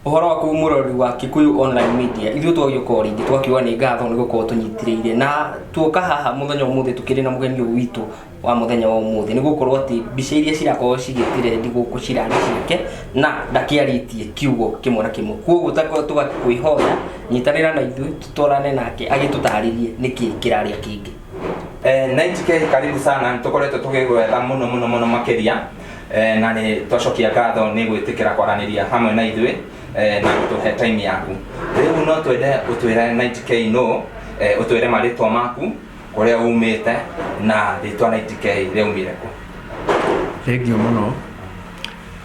Ũhoro waku mũrori wa Kikuyu Online Media, ithuĩ twagĩũka o rĩngĩ twakiuga nĩ ngatho nĩ gũkorwo tũnyitĩrĩire na tuoka haha mũthenya ũmũthĩ tũkĩrĩ na mũgeni ũyũ witũ wa mũthenya wa ũmũthĩ nĩ gũkorwo atĩ mbica iria cirakorwo cigĩtirendi gũkũ cirarĩ ciake na ndakĩarĩtie kiugo kĩmwe na kĩmwe, koguo tũgakwĩhoya nyitanĩra na ithuĩ tũtwarane nake agĩtũtarĩrie nĩkĩ kĩrarĩa kĩngĩ. 90K, karibu sana. Nĩ tũkoretwo tũgĩgwetha mũno mũno mũno makĩria, na nĩ twacokia ngatho nĩ gwĩtĩkĩra kwaranĩria hamwe na ithuĩ na gũtũhe time yaku. Rĩu no twende ũtwĩre 90K no ũtwĩre marĩtwa maku, kũrĩa umĩte na rĩtwa 90K rĩaumire kũ? Thengiũ mũno.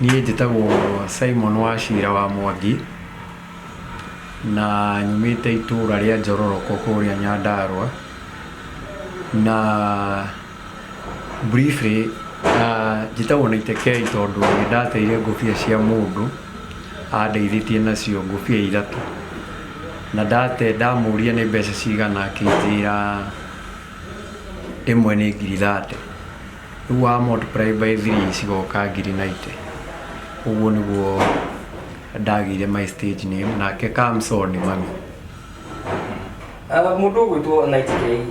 Niĩ njĩtagwo Simon Wachira wa Mwangi na nyumĩte itũra rĩa Njororoko kũrĩa Nyandarũa. Na briefly, njĩtagwo 90K tondũ nĩ ndateire ngũbia cia mũndũ andeithĩtie nacio ngũbia ithatũ. Na ndate ndamũria nĩ mbeca cigana, akĩnjĩra ĩmwe nĩ ngiri 30. Rĩu wa multiply by 3 cigoka ngiri 90. Ũguo nĩguo ndagĩire my stage name, nake Kamso nĩ mami. Mũndũ ũgwĩtwo 90K,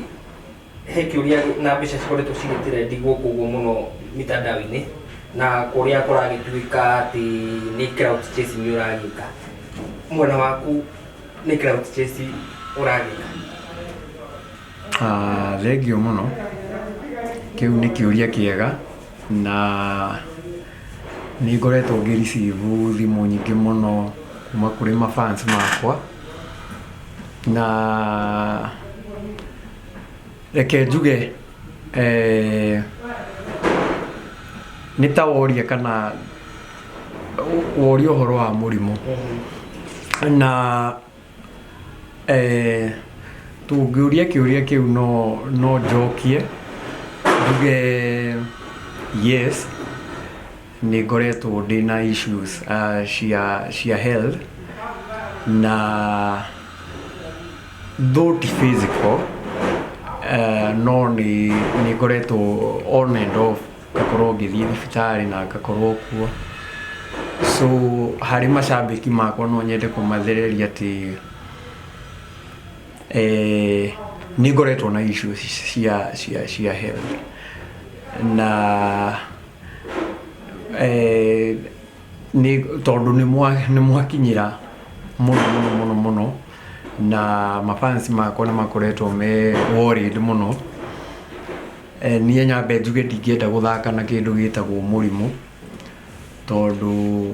he kĩũria na mbica cikoretwo cigĩtirendi gũkũ ũguo mũno mitandao-inĩ na kũrĩa kũragĩtuĩka atĩ nĩ clout chasing ũragĩka. Mwena waku nĩ clout chasing ũragĩka? Thengiũ mũno. Kĩu nĩ kĩũria kĩega na nĩ ngoretwo ngĩ receive thimũ nyingĩ mũno kuma kũrĩ ma fans makwa. Na reke njuge, nĩ ta woria kana woria ũhoro wa mũrimũ. Na tũngĩũria kĩũria kĩu no njokie njuge yes, nĩ ngoretwo ndĩna issues cia health, na though ti physical, no nĩ ngoretwo on and off ngakorwo ngĩthiĩ thibitarĩ na ngakorwo kuo. So harĩ macambĩki makwa no nyende kũmathereria atĩ nĩ ngoretwo na issues cia health, na nĩ tondũ nĩ mwakinyĩra mũno mũno mũno mũno na mafans makwa nĩ makoretwo me worried mũno. Niĩ nyambe njuge ndingĩenda gũthaka na kĩndũ gĩtagwo mũrimũ, tondũ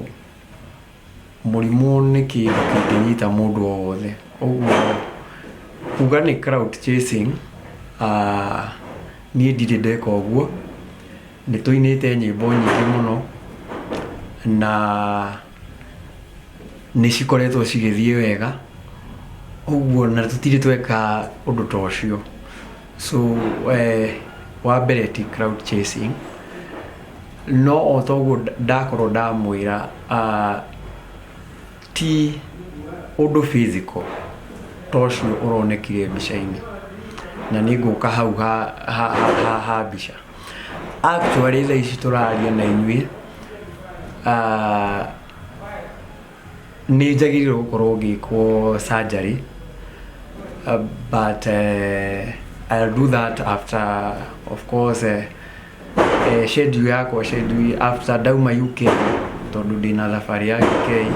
mũrimũ nĩ kĩndũ kĩngĩnyita mũndũ o wothe. Ũguo kuga nĩ clout chasing, niĩ ndirĩ ndeka ũguo. Nĩ tũinĩte nyĩmbo nyingĩ mũno na nĩ cikoretwo cigĩthiĩ wega, ũguo na tũtirĩ tweka ũndũ ta ũcio. So wa mbere ti clout chasing, no o ta ũguo ndakorwo ndamwĩra, ti ũndũ physical ta ũcio ũronekire mbica-inĩ, na nĩ ngũka hau ha mbica. Actually thaa ici tũraria na inyuĩ, nĩ njagĩrĩirwo gũkorwo ngĩkwo surgery, but I'll do that after, of course, schedule yakwa, schedule after ndauma UK, tondũ ndĩna thabarĩ ya UK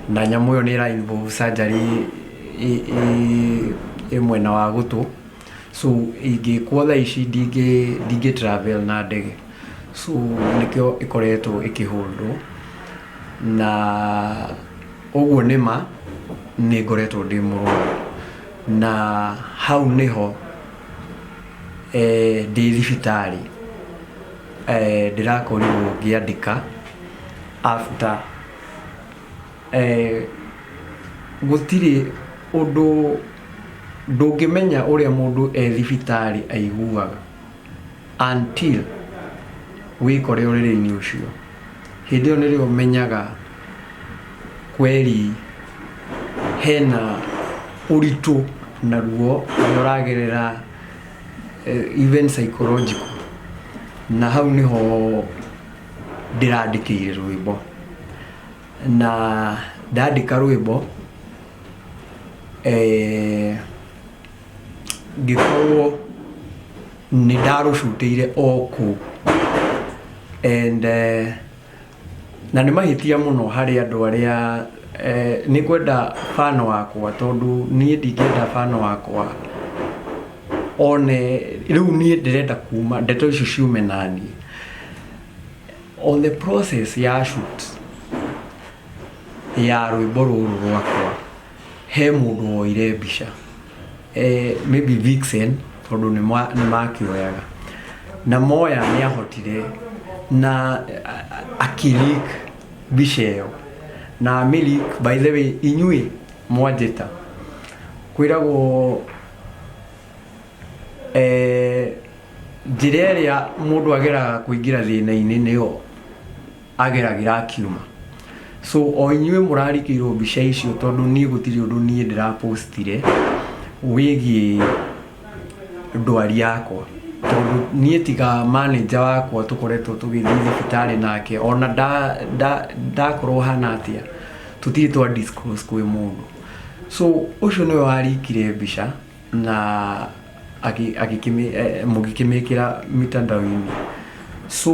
na nyamũ ĩyo nĩ ĩra involve surgery ĩ mwena wa gũtũ. So ingĩkwo thaa ici ndingĩ travel na ndege, so nĩkĩo ĩkoretwo ĩkĩholdwo. Na ũguo nĩ ma nĩ ngoretwo ndĩ mũrwaru, na hau nĩho ndĩ thibitarĩ ndĩrakorirwo ngĩandĩka after gũtirĩ ũndũ ndũngĩmenya ũrĩa mũndũ e thibitarĩ aiguaga until wĩkore ũrĩrĩ-inĩ ũcio. Hĩndĩ ĩyo nĩrĩo ũmenyaga kweri hena ũritũ na ruo ũrĩa ũragerera, even psychological. Na hau nĩho ndĩrandĩkĩire rwĩmbo. Na Ndandĩka rwĩmbo eh, ngĩkorwo nĩ ndarũcutĩire o kũu and na nĩ mahĩtia mũno harĩ andũ arĩa nĩ ngwenda fan wakwa, tondũ niĩ ndingĩenda fan wakwa one rĩu niĩ ndĩrenda kuma ndeto icio ciume naniĩ. On the process ya shoot ya rwĩmbo rũrũ rwakwa, he mũndũ woire mbica, maybe Vixen, tondũ nĩ makĩoyaga na moya, nĩ ahotire na akĩleak mbica ĩyo na amĩleak. By the way, inyuĩ mwanjĩta kwĩragwo njĩra ĩrĩa mũndũ ageraga kũingĩra thĩna-inĩ nĩyo ageragĩra akiuma. So o inyuĩ mũrarikĩirwo mbica icio, tondũ niĩ gũtirĩ ũndũ niĩ ndĩrapostire wĩgiĩ ndwari yakwa, tondũ niĩ tiga manager wakwa tũkoretwo tũgĩthiĩ thibitarĩ nake, ona ndakorwo hana atĩa, tũtirĩ twa disclose kwĩ mũndũ. So ũcio nĩwe warikire mbica na mũgĩkĩmĩkĩra mitandao-inĩ. So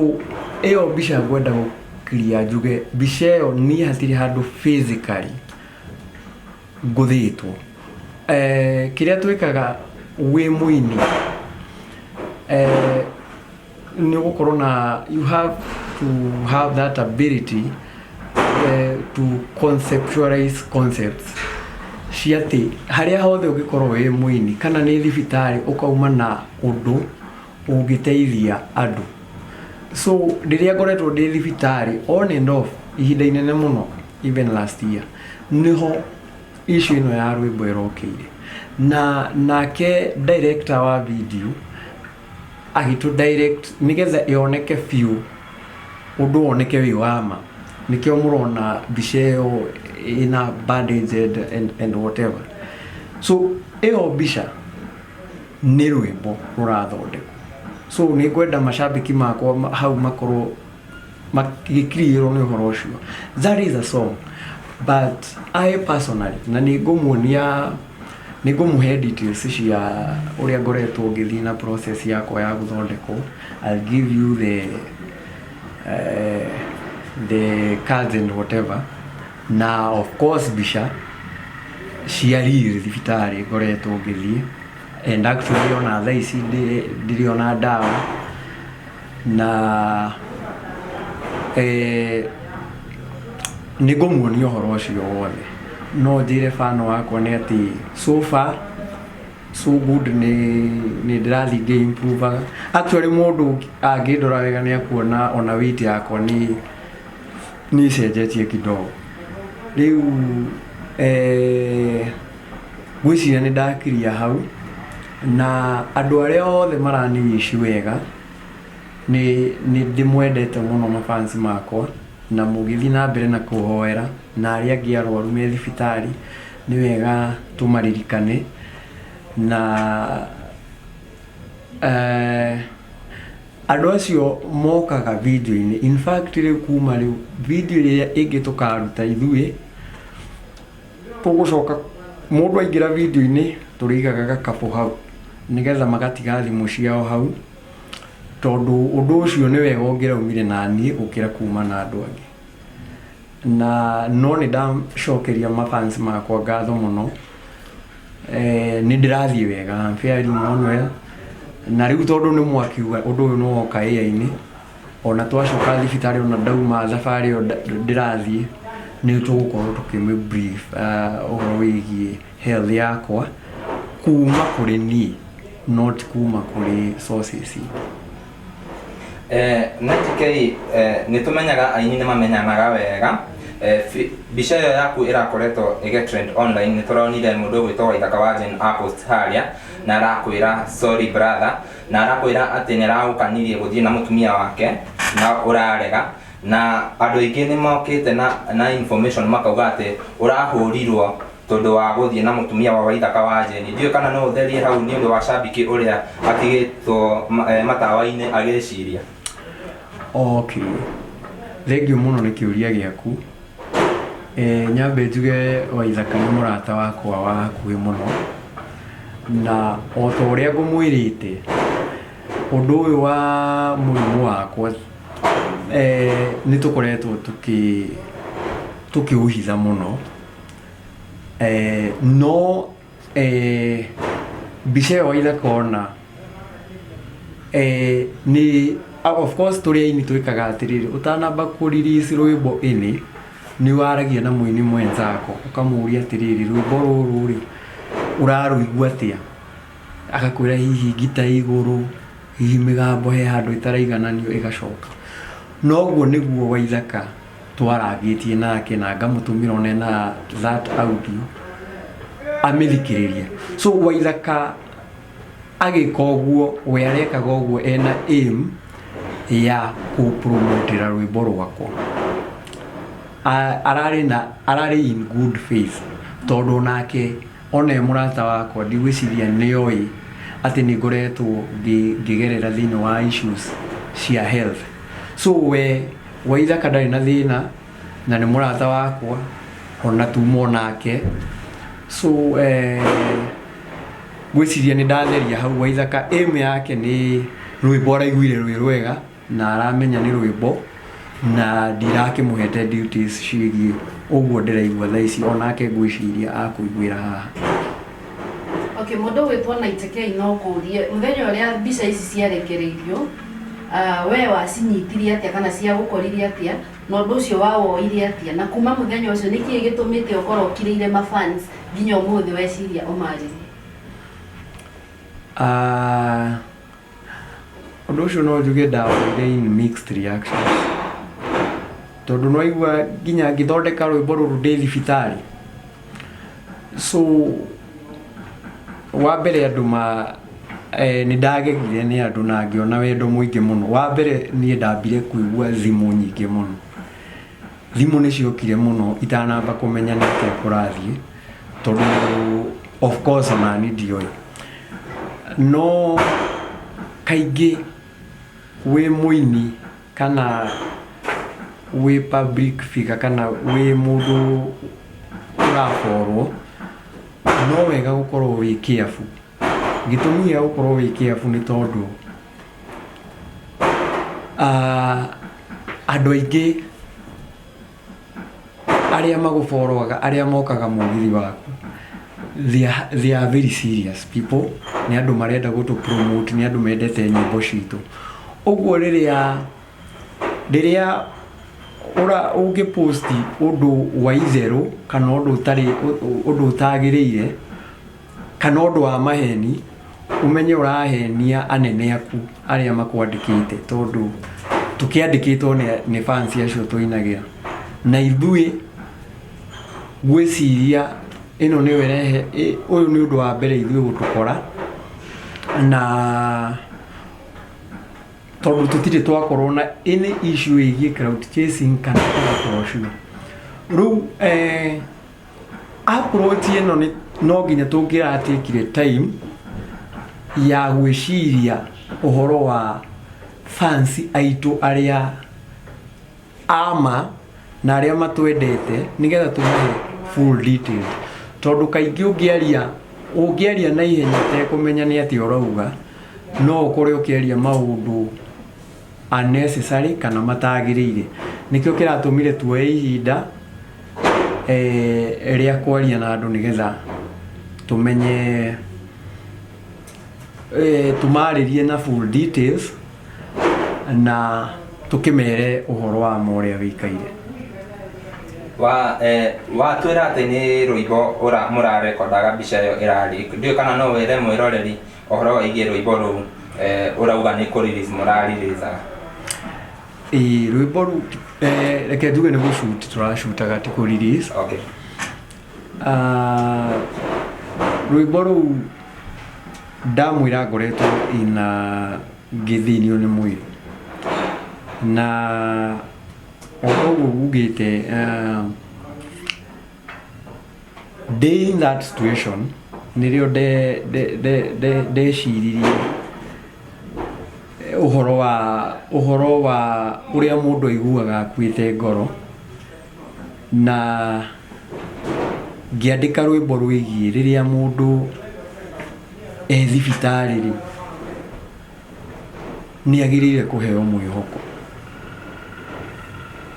ĩyo mbica ngwenda gũkiria njuge mbica ĩyo niĩ hatirĩ handũ physically ngũthĩtwo. Kĩrĩa twĩkaga wĩ mũini nĩ ũgũkorwo na you have to have that ability to conceptualize concepts cia atĩ harĩa hothe ũngĩkorwo wĩ mũini kana nĩ thibitarĩ, ũkauma na ũndũ ũngĩteithia andũ. So rĩrĩa ngoretwo ndĩ thibitarĩ on and off ihinda inene mũno, even last year, nĩho issue ĩno ya rwĩmbo ĩrokĩire, na nake director wa video agĩtũ direct nĩgetha ĩoneke biũ, ũndũ woneke wĩ wa ma. Nĩkĩo mũrona mbica ĩyo ĩna bandage and whatever. So ĩyo mbica nĩ rwĩmbo rũrathondekwo. So nĩ ngwenda macambĩki makwa hau makorwo magĩkirirwo nĩ ũhoro ũcio. That is a song, but I personally, na nĩ ngũmuonia, nĩ ngũmũhe details cia ũrĩa ngoretwo ngĩthiĩ na process yakwa ya gũthondekwo. I'll give you the cards and whatever, na of course mbica cia real thibitarĩ ngoretwo ngĩthiĩ, and actually ona thaa ici ndirĩ ona ndawa na nĩ ngũmuonia ũhoro ũcio wothe. No njĩre fan wakwa nĩ atĩ so far so good, nĩ ndĩrathiĩ ngĩ-improvaga. Actually, mũndũ angĩndora wega nĩ akuona ona weight yakwa nĩ ĩcenjetie kidogo rĩu. Ngwĩciria nĩ ndakiria hau, na andũ arĩa othe marani-wish wega, nĩ ndĩmwendete mũno, mafans makwa, na mũgĩthiĩ na mbere na kũhoera, na arĩa angĩ arwaru me thibitarĩ nĩ wega tũmaririkane. Na andũ acio mokaga video-inĩ, in fact rĩu kuma rĩu video ĩrĩa ĩngĩ tũkaruta ithuĩ tũgũcoka, mũndũ aingĩra video-inĩ tũrĩigaga gakabũ hau nĩgetha magatiga thimũ ciao hau, tondũ ũndũ ũcio nĩ wega ũngĩraumire na niĩ gũkĩra kuma na andũ angĩ. Na no nĩ ndacokeria mafans makwa ngatho mũno. Nĩ ndĩrathiĩ wega, I'm faring on well. Na rĩu tondũ nĩ mwakiuga ũndũ ũyũ nĩ woka ĩa-inĩ, ona twacoka thibitarĩ, ona ndauma thabarĩ ĩyo ndĩrathiĩ, nĩ tũgũkorwo tũkĩmĩ brief ũhoro wĩgiĩ health yakwa kuma kũrĩ niĩ, not kuma kũrĩ sources ingĩ. 90K, nĩ tũmenyaga aini nĩ mamenyanaga wega. Mbica ĩyo yaku ĩrakoretwo ĩgĩ trend online. Nĩ tũronire mũndũ ũgwĩtwo Waithaka wa Jane apost harĩa na arakwĩra, "Sorry brother," na arakwĩra atĩ nĩ aragũkanirie gũthiĩ na mũtumia wake na ũrarega, na andũ aingĩ nĩ mokĩte na information makauga atĩ ũrahũrirwo tondũ wa gũthiĩ na mũtumia wa Waithaka wa Jane. Ndiũĩ kana no ũtherie hau nĩ ũndũ wa cambiki ũrĩa atigĩtwo matawa-inĩ agĩciria. Okay, thengiũ mũno nĩ kĩũria gĩaku. Nyambe njuge Waithaka nĩ mũrata wakwa wa hakuhĩ mũno, na o ta ũrĩa ngũmwĩrĩte, ũndũ ũyũ wa mũrimũ wakwa nĩ tũkoretwo tũkĩũhitha mũno, no mbica ĩyo Waithaka ona nĩ of course tũrĩ aini twĩkaga atĩrĩrĩ, ũtanamba kũ release rwĩmbo ĩnĩ, nĩ waragia na mũini mwenzako ũkamũria atĩrĩrĩ, rwĩmbo rũrũ rĩ, ũrarũigua atĩa? Agakwĩra hihi ngita ĩ igũrũ, hihi mĩgambo he handũ ĩtaraigananio ĩgacoka. Noguo nĩguo Waithaka twarangĩtie nake na ngamũtũmĩra ona ena that audio amĩthikĩrĩrie. So Waithaka agĩka ũguo, we arekaga ũguo ena aim ya kũpromotera rwĩmbo rwakwa. Ararĩ na ararĩ in good faith tondũ onake ona e mũrata wakwa ndigwĩciria nĩoĩ atĩ nĩ ngoretwo ngĩgerera thĩinĩ wa issues cia health. So we Waithaka ndarĩ na thĩna na nĩ mũrata wakwa ona tuma onake. So ngwĩciria nĩ ndatheria hau. Waithaka aim yake nĩ rwĩmbo araiguire rwĩ rwega na aramenya nĩ rwĩmbo na ndirakĩmũhete duties ciĩgiĩ ũguo ndĩraigua thaa ici, onake ngwĩciria akũiguĩra haha. Okay, mũndũ ũgwĩtwo Naite K no ngũrie mũthenya ũrĩa mbica ici ciarekereirio, we wacinyitirie atĩa kana ciagũkoririe atĩa, na ũndũ ũcio wawoire atĩa, na kuma mũthenya ũcio nĩkĩĩ gĩtũmĩte ũkorwo ũkirĩire mafans nginya ũmũthĩ weciria ũmarĩrie? Ũndũ ũcio no njuge ndawoire in mixed reactions, tondũ nĩwaigua nginya ngĩthondeka rwĩmbo rũrũ ndĩ thibitarĩ. So wa mbere andũ ma nĩ ndagegire nĩ andũ na ngĩona wendo mũingĩ mũno. Wa mbere niĩ ndambire kũigua thimũ nyingĩ mũno, thimũ nĩ ciokire mũno itanamba kũmenya nĩ atĩa kũrathiĩ, tondũ of course onani ndioĩ. No kaingĩ wĩ mũini kana wĩ public figure kana wĩ mũndũ ũraborwo, no wega gũkorwo wĩ careful. Gĩtũmi gĩa gũkorwo wĩ careful nĩ tondũ andũ aingĩ arĩa magũboroaga, arĩa mokaga mũgithi waku, they are very serious people. Nĩ andũ marenda gũtũ promote, nĩ andũ mendete nyĩmbo citũ. Ũguo rĩrĩa ũra ũngĩ post ũndũ wa itherũ kana ũndũ ũtarĩ, ũndũ ũtagĩrĩire kana ũndũ wa maheni, ũmenye ũrahenia anene aku arĩa makwandĩkĩte, tondũ tũkĩandĩkĩtwo nĩ fans acio tũinagĩra. Na ithuĩ ngwĩciria ĩno nĩyo ĩrehe, ũyũ nĩ ũndũ wa mbere ithuĩ gũtũkora, na tondũ tũtirĩ twakorwo na any issue ĩgiĩ clout chasing kana ũndũ ta ũcio. Rĩu approach ĩno nĩ no nginya tũngĩratekire time ya gwĩciria ũhoro wa fans aitũ arĩa ama na arĩa matwendete, nĩgetha tũmahe full detail, tondũ kaingĩ ũngĩaria na ihenya ũtekũmenya nĩ atĩa ũrauga, no ũkore ũkĩaria maũndũ unnecessary kana matagĩrĩire. Nĩkĩo kĩratũmire tuoe ihinda rĩa kwaria na andũ, nĩgetha tũmenye, tũmarĩrie na full details na tũkĩmere ũhoro wa ma ũrĩa wĩikaire. Wa watwĩra atĩ nĩ rwĩmbo ũra mũrarekondaga mbica ĩyo ĩrarĩ, ndiũĩ kana no wĩre mwĩroreri ũhoro wĩgiĩ rwĩmbo rũu ũrauga nĩ kũ release mũrareleasaga. Ĩĩ, rwĩmbo rũu, reke njuge nĩ gũshoot tũracutaga, ti kũ release. Rwĩmbo rũu ndamwĩra ngoretwo ina ngĩthĩnio nĩ mwĩrĩ, na o ũguo ngugĩte, ndĩ in that situation nĩrĩo ndeciririe ũhoro wa ũrĩa mũndũ aiguaga akuĩte ngoro. Na ngĩandĩka rwĩmbo rwĩgiĩ rĩrĩa mũndũ e thibitarĩ rĩ, nĩ agĩrĩire kũheo mwĩhoko.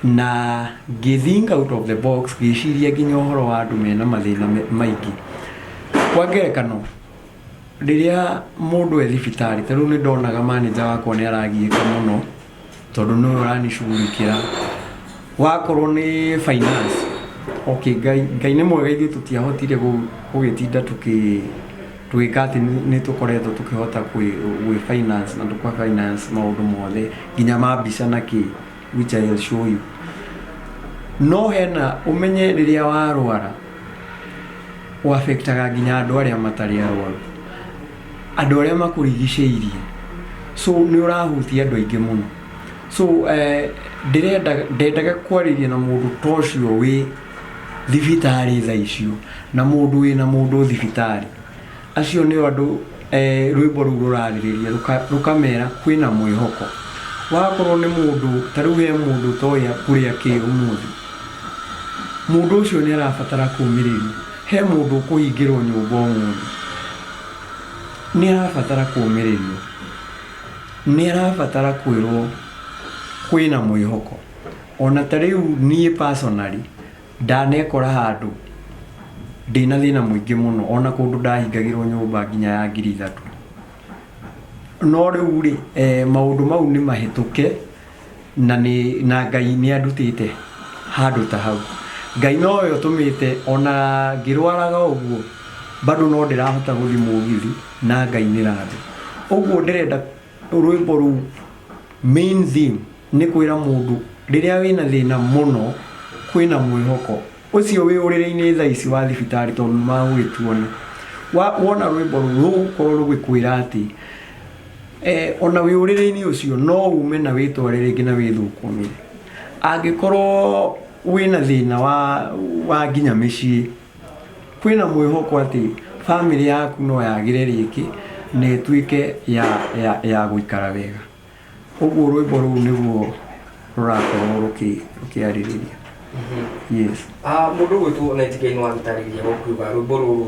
Na ngĩ think out of the box, ngĩciria nginya ũhoro wa andũ mena mathĩna maingĩ. Kwa ngerekano, rĩrĩa mũndũ e thibitarĩ, ta rĩu nĩ ndonaga manager wakwa nĩ aragiĩka mũno, tondũ nĩwe ũranicugurikĩra. Wakorwo nĩ finance, okay, Ngai, Ngai nĩ mwega, ithuĩ tũtiahotire gũgĩtinda tũgĩka atĩ nĩ tũkoretwo tũkĩhota gwĩ finance na tũka finance maũndũ mothe nginya ma mbica na kĩ, which I will show you. No hena ũmenye rĩrĩa warwara ũafektaga nginya andũ arĩa matarĩ arwaru, andũ arĩa makũrigicĩirie, so nĩ ũrahutia andũ aingĩ mũno. So ndĩrenda ndendaga kwarĩria na mũndũ ta ũcio wĩ thibitarĩ thaa icio na mũndũ wĩna mũndũ thibitarĩ. Acio nĩo andũ rwĩmbo rũu rũrarĩrĩria, rũkamera kwĩna mwĩhoko. Wakorwo nĩ mũndũ ta rĩu, he mũndũ ũtoĩ kũrĩa kĩ ũmũthĩ, mũndũ ũcio nĩ arabatara kũmĩrĩrio. He mũndũ ũkũhingĩrwo nyũmba ũmũthĩ, nĩ arabatara kũmĩrĩrio, nĩ arabatara kwĩrwo kwĩna mwĩhoko. Ona ta rĩu niĩ personally ndanekora handũ ndĩna thĩna mũingĩ mũno, ona kũndũ ndahingagĩrwo nyũmba nginya ya 3000. No rĩu rĩ, maũndũ mau nĩ mahĩtũke na nĩ na Ngai nĩ andutĩte handũ ta hau. Ngai nowe ũtũmĩte ona ngĩrwaraga ũguo bado no ndĩrahota gũthiĩ mũgithi na ngainĩra andũ. Ũguo ndĩrenda rwĩmbo rũu, main theme nĩ kwĩra mũndũ rĩrĩa wĩna thĩna mũno kwĩna mwĩhoko. Ũcio wĩ ũrĩrĩ-inĩ thaa ici wa thibitarĩ, tondũ nĩ magũgĩtuona, wona rwĩmbo rũu rũgũkorwo rũgĩkwĩra atĩ ona wĩ ũrĩrĩ-inĩ ũcio no ume na wĩtware rĩngĩ na wĩthũkũmĩre. Angĩkorwo wĩna thĩna wa nginya mĩciĩ, kwĩna mwĩhoko atĩ bamĩrĩ yaku no yagĩre rĩngĩ na ĩtuĩke ya gũikara wega. Ũguo rwĩmbo rũu nĩguo rũrakorwo rũkĩarĩrĩria, yes. Ah, mũndũ ũgwĩtwo Nightingale nĩ wagĩtarĩria gũkiuga rwĩmbo rũrũ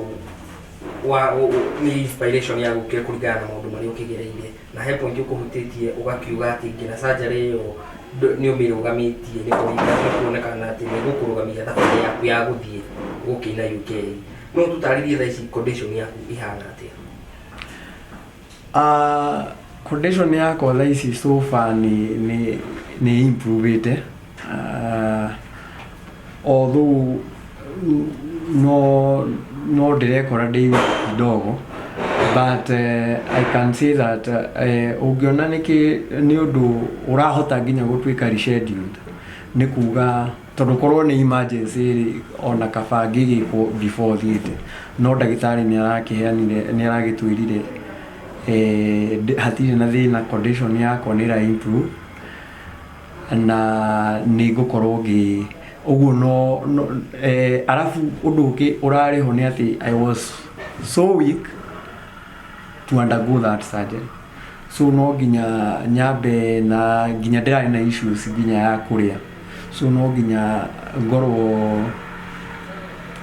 nĩ inspiration ya gũkĩra kũringana na maũndũ marĩa ũkĩgereire, na he point ũkũhutĩtie ũgakiuga atĩ nginya surgery ĩyo nĩ ũmĩrũgamĩtie nĩ kũringana nĩ kuonekana atĩ nĩ gũkũrũgamia thabarĩ yaku ya gũthiĩ gũkĩina UK. No tũtarĩrie thaa ici condition yaku ihana atĩa? Condition yakwa thaa ici so far nĩ improvĩte, although no ndĩrekora ndĩ weak kidogo, but I can say that ũngĩona nĩkĩ nĩ ũndũ ũrahota nginya gũtuĩka rescheduled, nĩ kuga tondũ korwo nĩ emergency rĩ, ona kaba ngĩgĩkwo before thiĩte, no ndagĩtarĩ nĩ arakĩheanire, nĩ aragĩtwĩrire hatirĩ na thĩna, condition yakwa nĩ ĩra improve na nĩ ngũkorwo ngĩ ũguo. No arabu ũndũ ũngĩ ũrarĩ ho nĩ atĩ I was so weak to undergo that surgery, so no nginya nyambe na nginya ndĩrarĩ na issues nginya ya kũrĩa, so no nginya ngorwo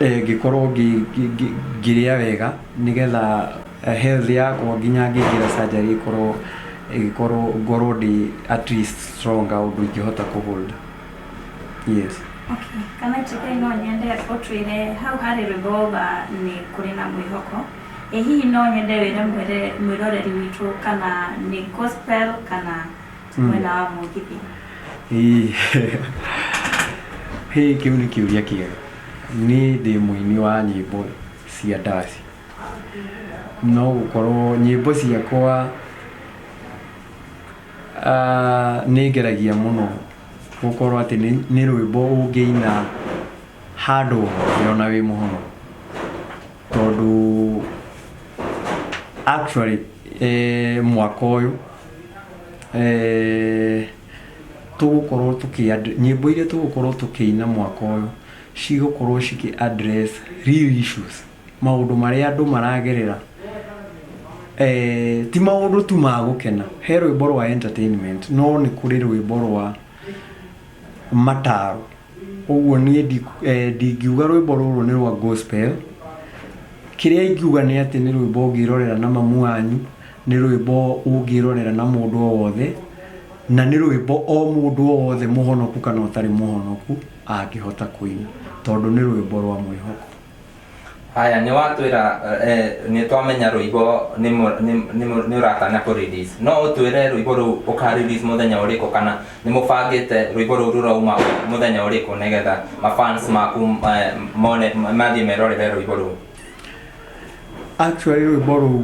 ngĩkorwo ngĩrĩa wega nĩgetha health yakwa nginya ngĩingĩra surgery ĩkorwo ĩgĩkorwo ngorwo ndĩ at least stronger ũndũ ingĩhota kũhold, yes. Okay. Kana Chike, no nyende ũtwĩre hau harĩ rwĩmbo wauga nĩ kũrĩ na mwĩhoko. Ĩ hihi no nyende wĩre mwĩroreri witũ kana nĩ gospel kana mwena wa mũgithi? Ĩĩ. Hĩ, kĩu nĩ kĩũria kĩega. Niĩ ndĩ mũini wa nyĩmbo cia ndaci, no gũkorwo nyĩmbo ciakwa nĩ ngeragia mũno gũkorwo atĩ nĩ rwĩmbo ũngĩina handũ hothe ona wĩ mũhono, tondũ actually mwaka ũyũ tũgũkorwo tũkĩ nyĩmbo iria tũgũkorwo tũkĩina mwaka ũyũ cigũkorwo cikĩ address real issues, maũndũ marĩa andũ maragerera, ti maũndũ tu ma gũkena. He rwĩmbo rwa entertainment, no nĩ kũrĩ rwĩmbo rwa mataro. Ũguo niĩ ndingiuga rwĩmbo rũrũ nĩ rwa gospel. Kĩrĩa ingiuga nĩ atĩ nĩ rwĩmbo ũngĩrorera na mamu wanyu, nĩ rwĩmbo ũngĩrorera na mũndũ o wothe, na nĩ rwĩmbo o mũndũ o wothe mũhonoku kana ũtarĩ mũhonoku angĩhota kũina, tondũ nĩ rwĩmbo rwa mwĩhoko. Haya, nĩ watwĩra nĩ twamenya rwĩmbo nĩ ũratanya kũ release. No ũtwĩre rwĩmbo rũu ũka release mũthenya ũrĩkũ kana nĩ mũbangĩte rwĩmbo rũu rũrauma mũthenya ũrĩkũ nĩgetha ma fans maku mone mathiĩ merorere rwĩmbo rũu? Actually rwĩmbo rũu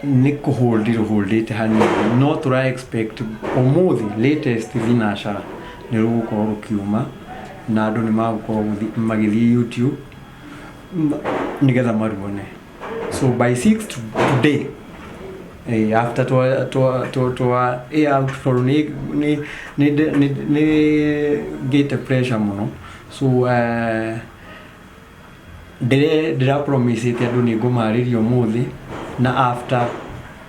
nĩ kũ hold rũholdĩte hanini, no tũra expect ũmũthĩ latest thinacara nĩ rũgũkorwo rũkiuma na andũ nĩ magũkorwo magĩthiĩ YouTube nĩgetha maruone. So by 6 today, after twa twa twa twa air out, tondũ nĩ ngĩte pressure mũno, so ndĩra promise andũ nĩ ngũmarĩria ũmũthĩ, na after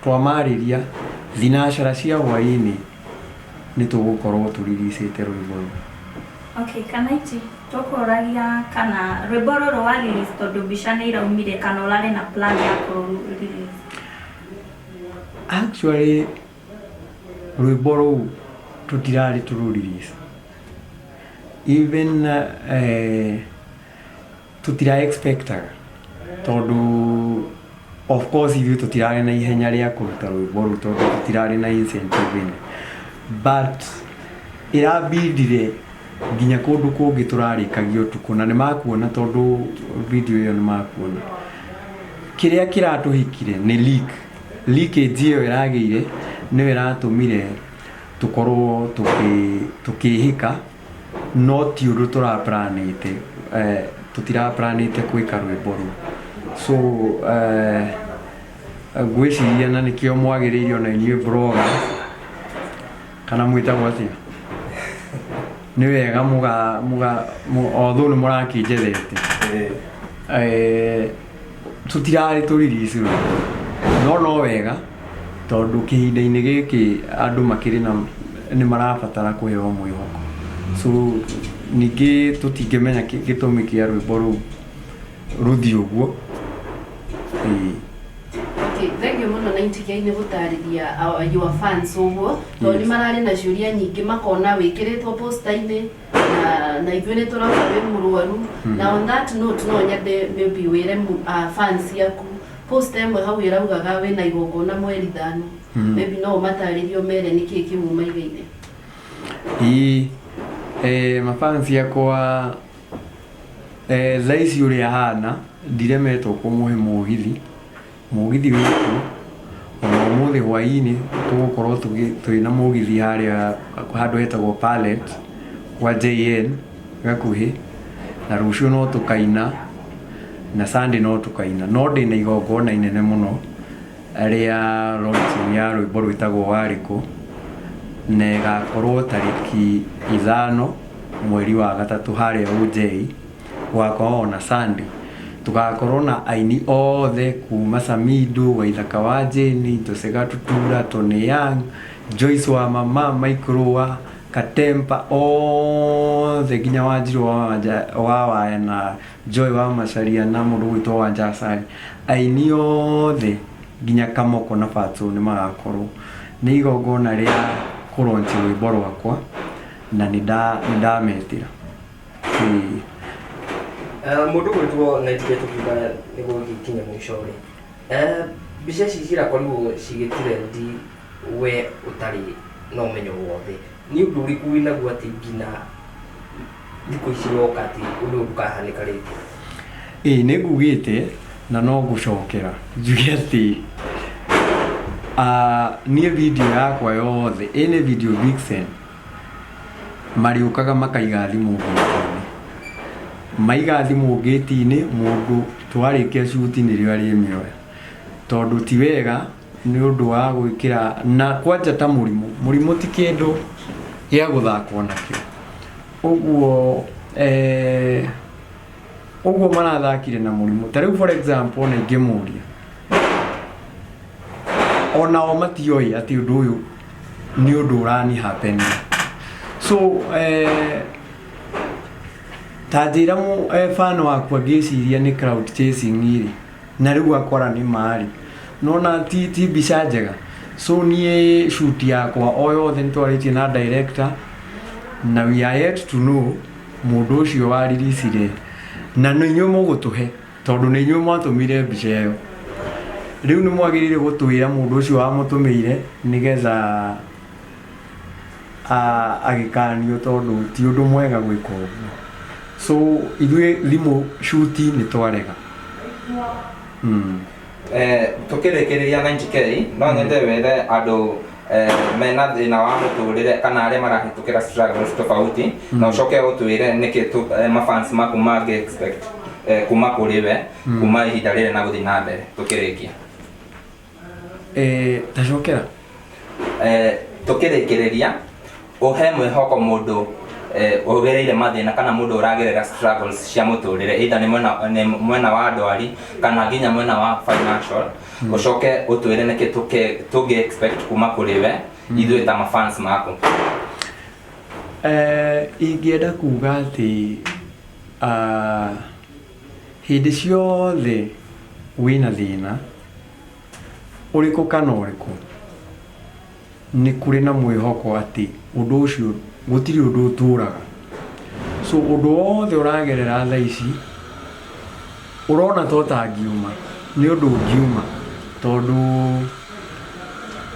twamarĩria thinacara cia hwaĩ-inĩ nĩ tũgũkorwo tũriricĩte rwĩmbo rũu. Okay, Kanaiti, tũkũragia kana rwĩmbo rũrũ wa release tondũ mbica nĩ iraumire, kana ũrarĩ na plan ya kũrũ release? Actually rwĩmbo rũu tũtirarĩ tũrũ release, even tũtira expectaga, tondũ of course ithuĩ tũtirarĩ na ihenya rĩa kũruta rwĩmbo rũu tondũ tũtirarĩ na incentive ĩno, but ĩrabindire nginya kũndũ kũngĩ tũrarĩkagia ũtukũ na nĩ makuona, tondũ video ĩyo nĩ makuona. Kĩrĩa kĩratũhĩkire nĩ leak, leakage ĩyo ĩragĩire nĩyo ĩratũmire tũkorwo tũkĩhĩka, no ti ũndũ tũraplanĩte, tũtiraplanĩte gwĩka rwĩmbo rũu. So ngwĩciria na nĩkĩo mwagĩrĩire ona inyuĩ bloggers, kana mwĩtagwo atĩa, nĩ wega mũga mũga although nĩ mũrakĩnjethete, tũtirarĩ tũ release rwĩmbo, no wega tondũ kĩhinda-inĩ gĩkĩ andũ makĩrĩ na nĩ marabatara kũheo mwĩhoko. So ningĩ tũtingĩmenya gĩtũmi kĩa rwĩmbo rũu rũthiĩ ũguo, ĩĩ. Okay, thank you mũno 90K nĩ gũtarĩria your fans ũguo, tondũ nĩ mararĩ na ciũria nyingĩ, makona wĩkĩrĩtwo poster-inĩ na ithuĩ nĩ tũrauga wĩ mũrwaru. Na on that note, no nyende maybe wĩre fans yaku, poster ĩmwe hau ĩraugaga wĩna igongona mweri 5. Maybe no ũmatarĩrie, ũmere nĩkĩĩ kĩu ũmaigaire. Ĩĩ, mafans yakwa, thaa ici ũrĩa hana ndiremetwo kũmũhe mũgithi, mũgithi wĩkuo ona ũmũthĩ hwaĩ-inĩ tũgũkorwo twĩna mũgithi harĩa handũ hetagwo Pallet kwa JN gakuhĩ, na rũciũ no tũkaina na Sunday no tũkaina, no ndĩna igongona inene mũno rĩa launching ya rwĩmbo rwĩtagwo Warĩkũ, na ĩgakorwo tarĩki 5 mweri wa gatatũ harĩa OJ. Gũgakorwo na Sunday tũgakorwo na aini othe kuma Samido, Waithaka wa Jane, Jose Gatutura, Tony Young, Joyce wa Mama, Michael wa Katempa, othe nginya Wanjiru wa Waya na Joy wa Macharia na mũndũ gwĩtwo Wanja Asali, aini othe nginya Kamoko na Fatso nĩ magakorwo. Nĩ igongona rĩa kũlaunch rwĩmbo rwakwa na nĩ ndametĩra. Ĩĩ. Mũndũ gwĩtwo 90K, tũkiuga nĩ gũgĩkinya mũico rĩ, mbica ici cirakorirwo cigĩtirendi we ũtarĩ na ũmenyo wothe, nĩ ũndũ ũrĩkũ wĩnaguo atĩ nginya thikũ ici woka atĩ ũndũ ũyũ ndũkahanĩka rĩngĩ? Ĩĩ, nĩ ngugĩte na no ngũcokera njuge atĩ niĩ video yakwa yothe ĩnĩ video vixen marĩũkaga makaiga thimũ ngĩti-inĩ, maiga thimũ ngĩti-inĩ, mũndũ twarĩkia shoot nĩrĩo arĩmĩoya, tondũ ti wega nĩ ũndũ wa gwĩkĩra na kwanja ta mũrimũ. Mũrimũ ti kĩndũ gĩa gũthakwo nakĩo ũguo, ũguo marathakire na mũrimũ. Ta rĩu for example, ona ingĩmũria, onao matioĩ atĩ ũndũ ũyũ nĩ ũndũ ũrani happen. So ta njĩra fan waku angĩciria nĩ clout chasing rĩ, na rĩu akora nĩ marĩ nona ti mbica njega. So niĩ shoot yakwa o yothe nĩ twarĩtie na director, na we are yet to know mũndũ ũcio waririsire, na nĩ inyuĩ mũgũtũhe, tondũ nĩ inyuĩ mwatũmire mbica ĩyo. Rĩu nĩ mwagĩrĩire gũtwĩra mũndũ ũcio wamũtũmĩire, nĩgetha agĩkanio, tondũ ti ũndũ mwega gwĩka ũguo. So ithuĩ thimũ shoot nĩ twarega. Tukĩrĩkĩrĩria 90K, no nyende wĩre andũ mena thĩna wa mũtũrĩre kana arĩa marahĩtũkĩra struggles tofauti, na ũcoke ũtwĩre nĩkĩ mafans maku mangĩ expect kuma kũrĩ we kuma ihinda rĩrĩ na gũthiĩ na mbere, tũkĩrĩkia. Tacokera. Tũkĩrĩkĩrĩria, ũhe mwĩhoko mũndũ ũgereire mathĩna kana mũndũ ũragerera struggles cia mũtũrĩre, either nĩ mwena wa ndwari kana nginya mwena wa financial. Ũcoke ũtwĩre nĩkĩ tũngĩ expect kuma kũrĩ we ithuĩ ta mafans maku. Ingĩenda kuga atĩ hĩndĩ ciothe wĩna thĩna ũrĩkũ kana ũrĩkũ, nĩ kũrĩ na mwĩhoko atĩ ũndũ ũcio gũtirĩ ũndũ ũtũraga. So ũndũ wothe ũragerera thaa ici ũrona ta ũtangiuma, nĩ ũndũ ũngiuma, tondũ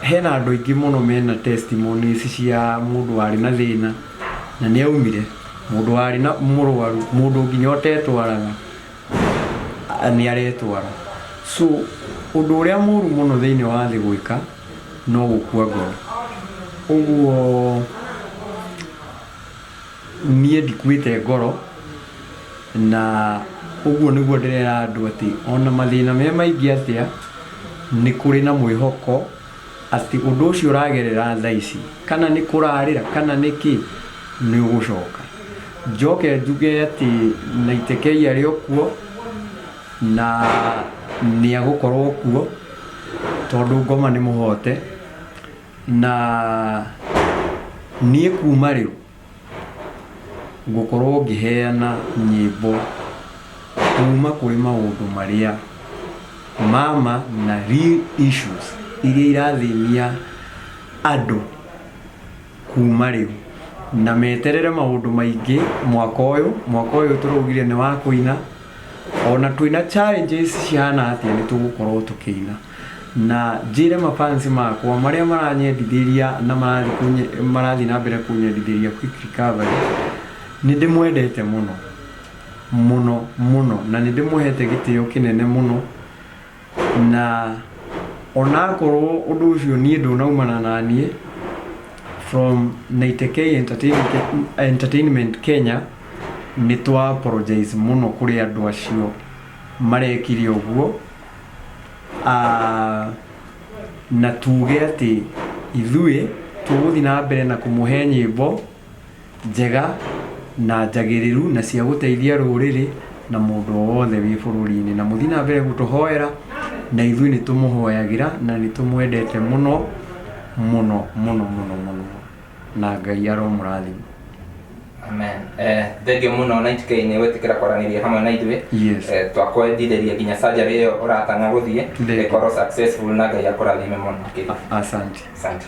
hena andũ aingĩ mũno mena testimonies cia mũndũ warĩ na thĩna na nĩ aumire, mũndũ warĩ na mũrwaru, mũndũ nginya ũtetwaraga nĩ aretwara. So ũndũ ũrĩa mũru mũno thĩinĩ wa thĩ gwĩka no gũkua ngoro. Ũguo niĩ ndikuĩte ngoro, na ũguo nĩguo ndĩrera andũ atĩ ona mathĩna me maingĩ atĩa, nĩ kũrĩ na mwĩhoko atĩ ũndũ ũcio ũragerera thaa ici, kana nĩ kũrarĩra kana nĩ kĩ, nĩ ũgũcoka. Njoke njuge atĩ Naitekei arĩ o kuo na nĩ agũkorwo kuo, tondũ ngoma nĩ mũhote. Na niĩ kuma rĩu ngũkorwo ngĩheana nyĩmbo kuma kũrĩ maũndũ marĩa mama na real issues iria irathĩnia andũ kuma rĩu, na meterere maũndũ maingĩ mwaka ũyũ. Mwaka ũyũ tũraugire nĩ wa kũina, ona twĩna challenges cihana atĩa, nĩ tũgũkorwo tũkĩina. Na njĩre mafans makwa marĩa maranyendithĩria na marathiĩ na mbere kũnyendithĩria Quick Recovery, nĩ ndĩmwendete mũno mũno mũno, na nĩ ndĩmũhete gĩtĩo kĩnene mũno. Na onakorwo ũndũ ũcio niĩ ndũnaumana na niĩ, from 90K Entertainment Kenya nĩ twa apologize mũno kũrĩ andũ acio marekire ũguo. Na tuge atĩ ithuĩ tũgũthiĩ na mbere na kũmũhe nyĩmbo njega na njagĩrĩru na cia gũteithia rũrĩrĩ na mũndũ o wothe wĩ bũrũri-inĩ, na mũthiĩ na mbere gũtũhoera, na ithuĩ nĩ tũmũhoyagĩra na nĩ tũmwendete mũno mũno mũno mũno mũno, na Ngai aromũrathima. Amen. Thengiũ mũno 90K nĩ gwĩtĩkĩra kwaranĩria hamwe na ithuĩ. Yes. Twakwendithĩria nginya surgery ĩyo ũratanya gũthiĩ Thengiũ. ĩkorwo successful, na Ngai akũrathime mũno makĩria. Asante. Asante.